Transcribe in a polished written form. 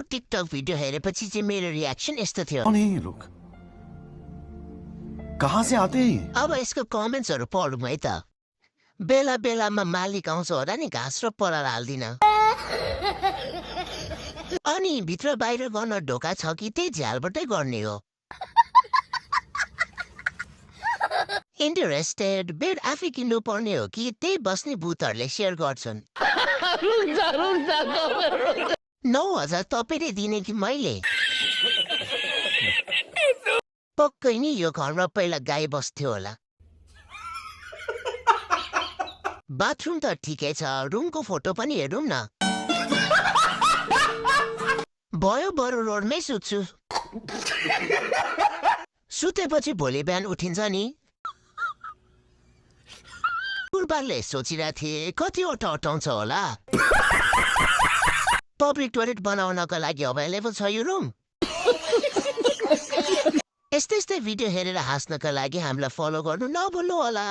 TikTok video हेरेपछि चाहिँ मेरो रियाक्सन यस्तो थियो। कौन है ये लोग? कहाँ से आते हैं ये? अब यसको कमेन्ट्सहरू पढौँ है त। बेला बेलामा मालिक आउँछ होला नि घाँस र पराल हाल्दिन। अनि भित्र बाहिर गर्न ढोका छ कि त्यही झ्यालबाटै गर्ने हो। इन्टरेस्टेड बेड आफै किन्नु पर्ने हो कि त्यही बस्ने भूतहरूले सेयर गर्छन्? 9,000 तपाईँले दिने कि मैले? पक्कै नि यो घरमा पहिला गाई बस्थ्यो होला। बाथरुम त ठिकै छ, रुमको फोटो पनि हेरौँ न। भयो बरु रोडमै सुत्छु। सुतेपछि भोलि बिहान उठिन्छ नि। पूर्वले सोचिरहेको थिएँ कतिवटा अटाउँछ होला। पब्लिक टोयलेट बनाउनको लागि अभाइलेबल छ यो रुम। यस्तै भिडियो हेरेर हाँस्नका लागि हामीलाई फलो गर्नु नभुल्नु होला।